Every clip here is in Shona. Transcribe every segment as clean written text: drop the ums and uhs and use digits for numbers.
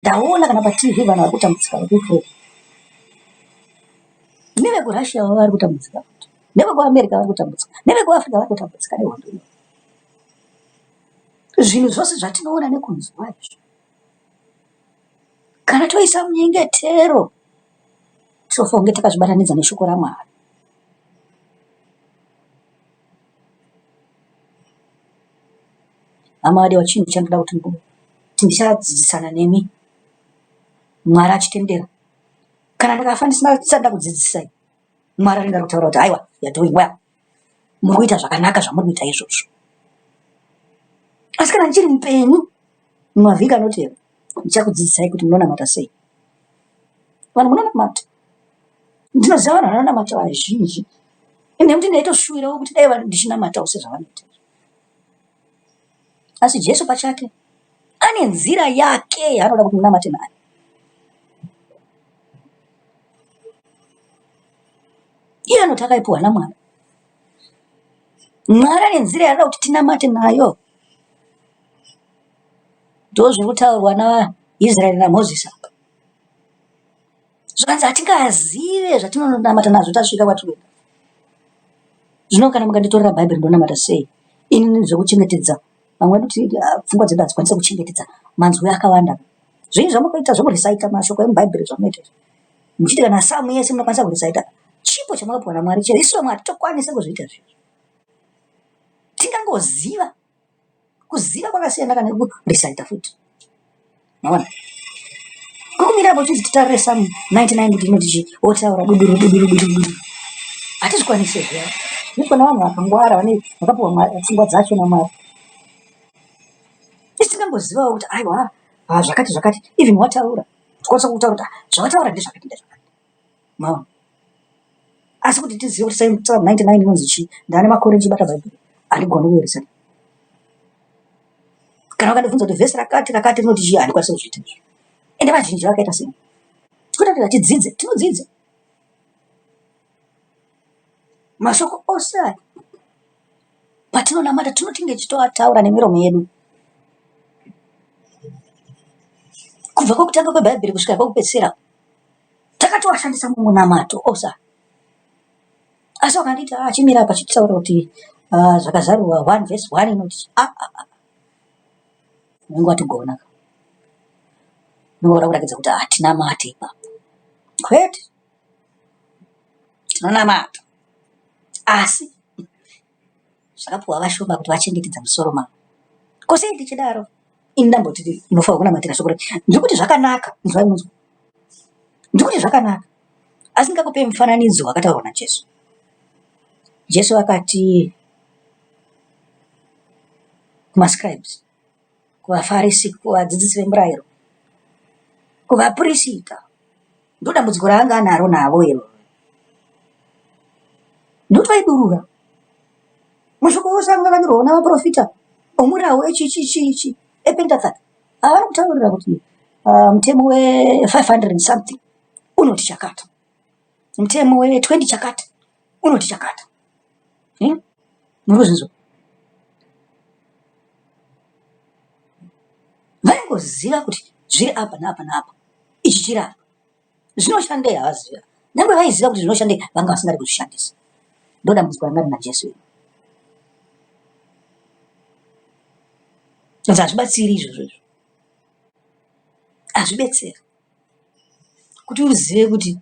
Ndaona kana paTV vanhu vari kutambudzika vekuUkraine nevekuRussia vari kutambudzika futi nevekuAmerica vari kutambudzika nevekuAfrica vari kutambudzika nehondo iyi. Zvinhu zvose zvatinoona nekunzwa izvi kana toisa munyengetero tinofanira kunge takazvibatanidza neshoko raMwari. Hama vadiwa, chinhu chandinoda kuti kuti ndichadzidzisana nemi Mwari achitendera. Kana ndikafa ndisina ndisati ndakudzidzisai, Mwari anenge ari kutaura kuti haiwa, you are doing well, muri kuita zvakanaka zvamuri kuita izvozvo. Asi kana ndichiri mupenyu mumavhiki anotevera, ndichakudzidzisai kuti munonamata sei. Vanhu munonamata, ndinoziva vanhu vanonamata vazhinji, nekuti ndaitoshuwirawo kuti dai ndichinamatawo sezvavanoita. Asi Jesu pachake ane nzira yake yaanoda kuti munamate nayo. Iye anoti akaipiwa naMwari. Mwari ane nzira yaanoda kuti tinamate nayo. Ndozviri kutaurwa naIsraeri naMozisi apa. Zvikanzi hatingazive zvatinonamata nazvo tasvika kwatiri kuenda. Zvino kana mukanditorera Bhaibheri ndonamata sei? Ini zvekuchengetedza vamwe vedu ah, pfungwa dzedu hadzikwanise kuchengetedza manzwi akawanda. Zvinhu zvamunoita zvekurisaita mashoko emuBhaibheri zvamunoita izvi. Muchiti kana samu yese munokwanisa kurisaita chipo chamakapiwa naMwari chero isu vamwe hatitokwanise kuzviita zvinhu. Tingangoziva Kuziva kwakasiyana kana nekureciter futi. Maona? Kokumira apo uchinzi titarire Psalm 99 kuti inoti chii, wotaura duduru duduru duduru duduru. Hatizvikwanisi zviya. Zvinoitwa nevanhu vakangwara vane vakapiwa Mwari pfungwa dzacho naMwari. Isu tingangozivawo kuti aiwa ah, zvakati zvakati even wataura tikwanisa kutaura kuti ah, zvawataura ndezvakati ndezvakati. Maona? Asi kuti tizive kuti Psalm 99 inonzi chii, ndane makore ndichibata Bhaibheri, handigoni kueresana. Kana vakandibvunza kuti vhesi rakati rakati rinoti chii, handikwanisi kuzviita izvo. Ende vazhinji vakaita sei? Kwete kuti hatidzidze, tinodzidza. Mashoko ose aya patinonamata tinotinge tichitoataura nemiromo yedu. Kubva kwekutanga kweBhaibheri kusvika kwekupedzisira takatoashandisa mumunamato osa asi wakanditi ah, chimira apa chitaura kuti ah, zvakazarurwa 1 verse 1 inoti ah, ah, ah. Unenge watigona unenge wada kurakidza kuti hatinamate ipapo kwete tinonamata asi zvakapuwa vashoma kuti vachengetedza musoro mavo ko sei tichidaro ini ndamboti unofanirwa kunamatira shoko ndiri kuti zvakanaka inzwai munzwa ndiri kuti zvakanaka asi ndingakupei mufananidzo wakataurwa najesu jesu akati kumascribes kuvafarisi kuvadzidzisi vemurayiro kuvapurisita ndodambudziko raanga anaro navo iro ndokuti vaidurura mashoko ose anga akanyorwa navaprofita omurau echichichichi epentathat avari kutaurira kuti ah, mutemo we500 and something unoti chakati mutemo we20 chakati unoti chakati hmm? muri kuzvinzwa vaingoziva kuti zviri apa naapa naapa ichi chiri apa Zvinoshandei havaziva. Nyangwe vaiziva kuti zvinoshandei vanga vasingadi kuzvishandisa. Ndodambudziko ranga rina Jesu iri. Kunzi hazvibatsiri izvozvo izvo. Hazvibetseri. Kuti uzive kuti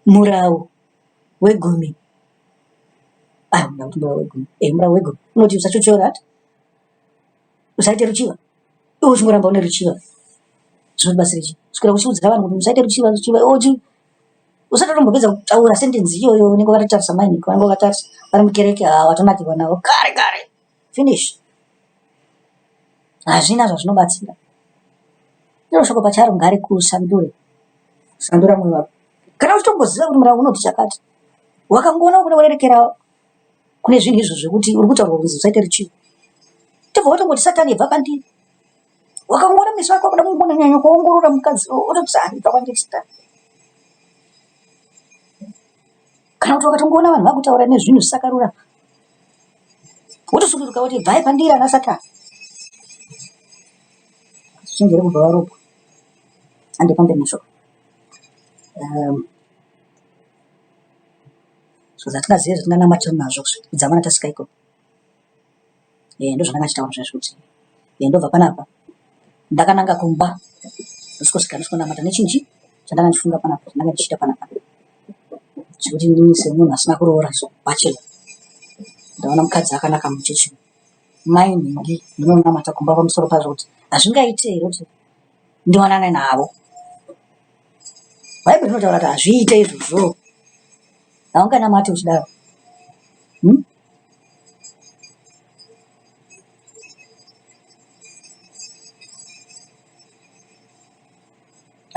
murawu wegumi ah, murawu wegumi eh, murawu wegumi unoti usachochora usaite ruchiva iwe uchingoramba une ruchiva zvinobatsira chii kuswera uchiudza vanhu kuti musaite ruchiva ruchiva iwe uchi usati watombopedza kutaura sentence iyoyo unenge wakatotarisa mai niko vanenge vakatarisa vari mukereke haa watonakirwa navo kare kare finish hazvina zvazvinobatsira iro shoko pacharo ngarikusandure sandura mwoyo wako kana uchitomboziva kuti murau unoti chakati wakangoona kuda kurerekera kune zvinhu izvo zvekuti uri kutaurwa kunzi usaite ruchiva tobva watongoti satani ibva pandiri wakangoona meso ako akuda kunyanya kuongorora mukadzi ototi sani ibva kwandiri satani kana kuti wakatongoona vanhu vakutaura nezvinhu zvisakarurama wotosunduruka woti ibvai pandiri ana satani. Chenjere kubva waropwa. Hande pamberi neshoko. So zvatingazive zvatinganamatira nazvo kudzamara tasvika ikoko. Eh, ndozvandanga ndichitaura zvaizvo kuti eh, ndobva panapa ndakananga kumba ndosvikosvika ndosvikonamata nechinji chandanga ndichifunga panapa chandanga ndichiita panapa chekuti inini semunhu asina kuroora so bachelor ndaona mukadzi akanaka muchechi mai nhingi ndinonamata kumba pamusoro pazvo kuti hazvingaite here kuti ndiwanane navo bhaibheri rinotaura kuti hazviite izvozvo haunganamati uchidaro hmm?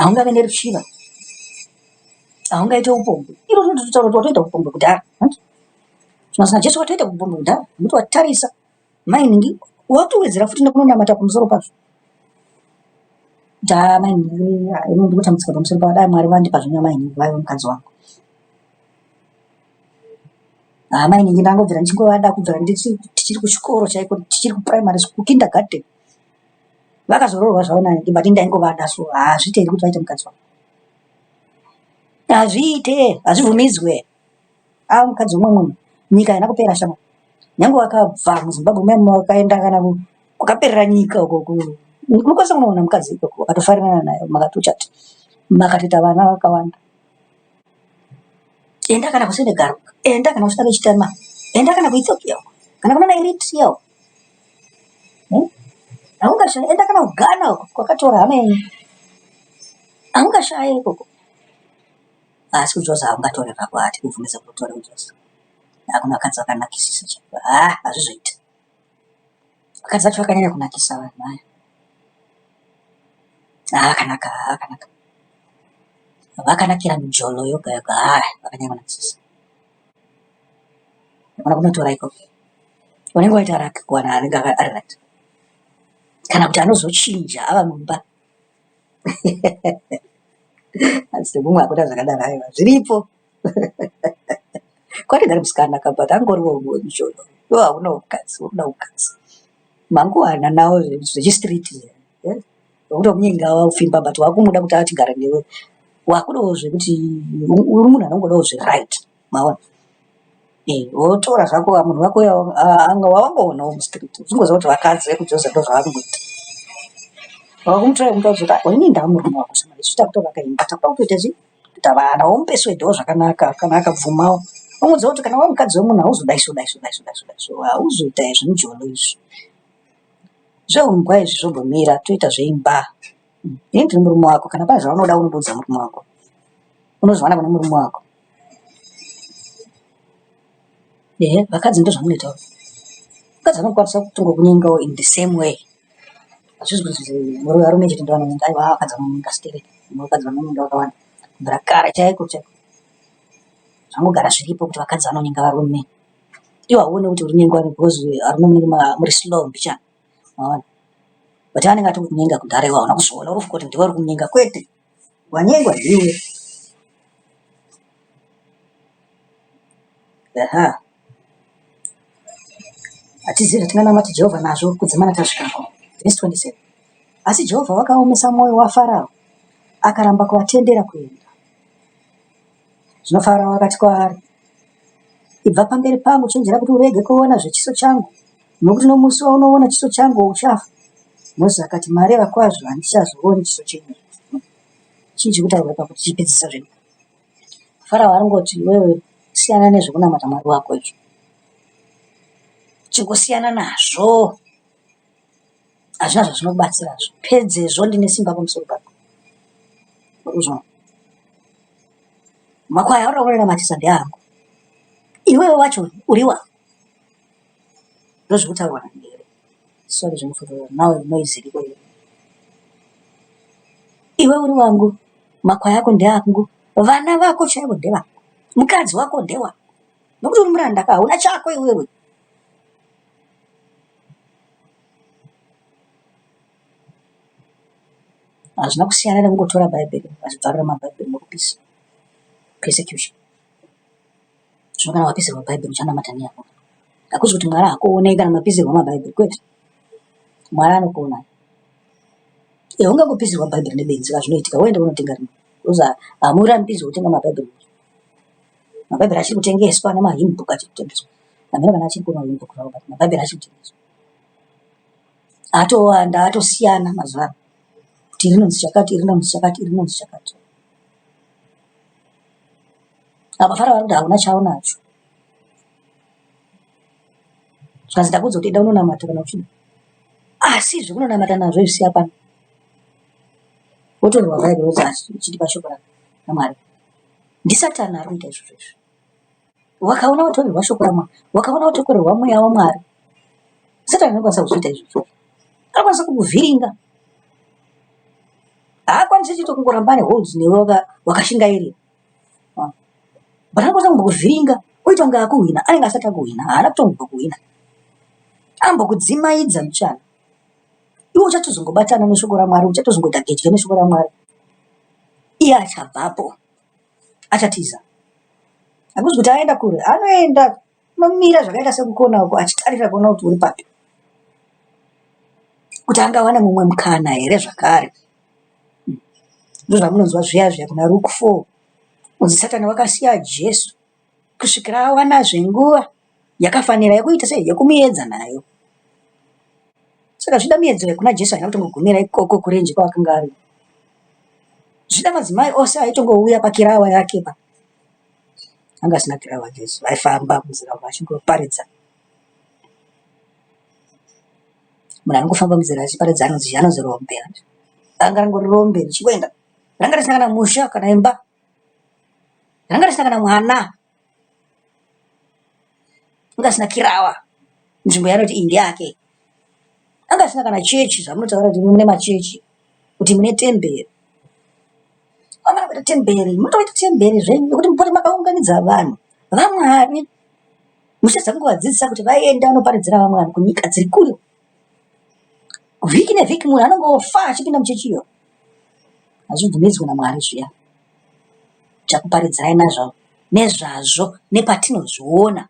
Haungave neruchiva, haungaite upombwe. Iro rinototaura kuti watoita upombwe kudhara. Zvinonzi naJesu watoita upombwe kudhara nokuti watarisa mai nhingi watowedzera futi nekunonamata pamusoro pazvo. Kuti haa mai nhingi ini ndikutambudzika pamusoro pavo dai Mwari vandipa zvenyu amai nhingi vaive mukadzi wangu. Haa mai nhingi ndangobvira ndichingovada kubvira tichiri kuchikoro chaiko tichiri kuprimary school kukindergarten. Vakazoroorwa zvavo naNingi but ndaingovada so hazviite here kuti vaite mukadzi wangu. Hazviite, hazvibvumidzwe. Ava mukadzi wemumwe munhu. Nyika haina kupera shamwari. Nyange wakabva muZimbabwe muya wakaenda kana kwakaperera nyika uko unokwanisa kunoona mukadzi ikoko wakatofarirana naye makatochata makatoita vana vakawanda. Enda kana kuSenegal, enda kana usina vechitema, enda kana kuEthiopia uko, kana kuna Eritrea uko. Hmm? Haungashaye, enda kana kuGhana uko kwakatora hama yenyu. Haungashaye ikoko. Asi kuJoza haungatore zvako, hatikubvumidze kuti utore kuJoza. Hakuna vakadzi vakanakisisa chaiko. Ah, hazvizoita. Vakadzi vacho vakanyanya kunakisa vanhu vaya. Ah, vakanaka, vakanaka. Vakanakira mujolo yoga yoga. Ah, vakanyanya kunakisisa. Unoona kunotora ikoko. Unenge waita raki kuwana anenge ari right. Kana kuti anozochinja ava mumba. Asi mumwe hakuna zvakadaro aiwa zviripo. Kwanenge ari musikana ka but angoriwo mujolo. Iwe hauna mukadzi, unoda mukadzi. Manguwana nawo zvechistreet. Eh? Wekutomunyenga wafimba but wakumuda kuti achigare newe. Wakudawo zvekuti uri munhu anongodawo zveright. Maona? Eh, wotora zvako munhu wako uya anga wawangoonawo mustreet. Uchingoziva kuti vakadzi vekuJoza ndozvavanongoita. Wakumutora kumutora kuti ah, ini ndava murume wako shamwari. Isu takutovaka imba, takuda kutoita chii? Kuita vana. Womupeswedhawo zvakanaka kana akabvumawo. Womuudza kuti kana wamukadzi wemunhu hauzodai so dai so dai so dai so dai so. Hauzoita zvemujolo izvi. Zveumbwa izvi zvombomira toita zveimba. Ini ndiri murume wako kana pane zvaunoda unondiudza murume wako. Unozviwana kune murume wako. Ehe, vakadzi ndozvamunoita. Mukadzi anokwanisa kutongokunyengawo in the same way. Hazvisi kuti varume chete ndovanonyenga, aiwa vakadzi vanonyenga stereki. Vakadzi vanonyenga vakawanda. Kubvira kare chaiko chaiko. Zvangogara zviripo kuti vakadzi vanonyenga varume. Iwe hauoni kuti uri kunyengwa because varume munenge muri slow mbichana. Maona? But anenge atokunyenga kudhara iwe hauna kuzviona uri kufunga kuti ndiwe uri kunyenga kwete. Wanyengwa ndiwe. Aha. Hatizivi zvatinganamata Jehovha nazvo kudzimara tasvikako. Verse 27. Asi Jehovha wakaomesa mwoyo waFarao, akaramba kuvatendera kuenda. Zvino Farao akati kwaari, Ibva pamberi pangu, chenjera kuti urege kuona zvechiso changu, nokuti nomusi waunoona chiso changu uchafa. Mozisi akati, Mareva kwazvo, handichazooni chiso chenyu. Chii chiri kutaurwa ipapo tichipedzisa zvedu? Farao aringoti, iwewe siyana nezvekunamata Mwari wako izvo. Chingosiyana nazvo. Hazvina zvazvinobatsira zvo. Pedzezvo ndine simba pamusoro pako. Urikuzviona? Makwai auri kunamatisa ndeangu. Iwewe wacho uri wangu. Ndozvikutaurwa naMary. Sorry zvemufoto now noise iriko iyo. Iwe uri wangu, makwai ako ndeangu, vana vako chaivo ndevangu, mukadzi wako ndewangu. Nokuti uri muranda ka, hauna chako iwewe. Hazvina kusiyana nekungotora bhaibheri vachibvarura mabhaibheri nokupisa. Persecution. Zvino kana wapisirwa bhaibheri uchanamata neyako. Hakusi kuti Mwari hakuonei kana mapisirwa mabhaibheri kwete. Mwari anokuonai. Eh, ungangopisirwa bhaibheri nebenzi ka zvinoitika woenda unotenga rimwe. Because hamurambidzwe kutenga mabhaibheri. Mabhaibheri achiri kutengeswa nemahymn book achiri kutengeswa. Hameno kana achiri kuona hymn book zvavo but mabhaibheri achiri kutengeswa. Atowanda atosiyana mazuva ano. Kuti iri rinonzi chakati, iri rinonzi chakati, iri rinonzi chakati. Apa Farao ari kuti hauna chaunacho. Zvikanzi ndakuudza kuti enda unonamata kana uchida. Asi zvekunonamata nazvo izvi siya pano. Wotorerwa Bhaibheri wonzi asi uchitipa shoko raMwari. NdiSatani ari kuita izvozvo izvi. Wakaona watorerwa shoko raMwari, wakaona watokorerwa mweya waMwari. Satani anokwanisa kuzviita izvozvo. Anokwanisa kukuvhiringa. Haakwanisi chete kungoramba ane hold newe wakashingairira. But anokwanisa kumbokuvhiringa oita kunge akuhwina, anenge asati akuhwina, haana kutombokuhwina. Ambokudzimaidza mbichana. Iwe uchatozongobatana neshoko raMwari, uchatozongoita gedye neshoko raMwari. Iye achabvapo, achatiza. Hakuzi kuti aenda kure, anoenda unomira zvakaita sekukona uko achitarira kuona kuti uri papi. Kuti angawane mumwe mukana here zvakare. Ndozvamunonzwa zviya zviya kuna Luke 4. Kunzi Satani wakasiya Jesu kusvikira awanazve nguva yakafanira yekuita sei yekumuedza nayo. Saka zvida miedzo yekuna Jesu haina kutongogumira ikoko kurenje kwaakanga ari. Zvida madzimai ose aitongouya pakirawa yake pa anga asina kirawa Jesu aifamba munzira umo achingoparidza. Munhu anongofamba munzira achiparidza anonzi anonzi rombe. Ranga rangori rombe richingoenda. Ranga risina kana musha kana imba. Ranga risina kana mwana. Anga asina kirawa. Nzvimbo yaanoti iyi ndeyake. Anga asina kana chechi zvamunotaura kuti mune machechi kuti mune temberi. Vamwe vanoita temberi, munotoita temberi zvenyu yekuti mupote makaunganidza vanhu vaMwari muchitadza kungovadzidzisa kuti vaende vanoparidzira vamwe vanhu kunyika dziri kure. Vhiki nevhiki munhu anongofa achipinda muchechi iyo. Hazvibvumidzwe naMwari zviya. Tichakuparidzirai nazvo nezvazvo nepatinozviona.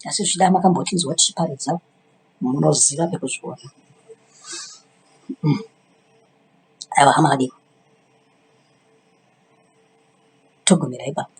Asi zvichida makambotinzwa tichiparidza munoziva pekuzviona. Aiwa hama adiko. Togumira ipapo.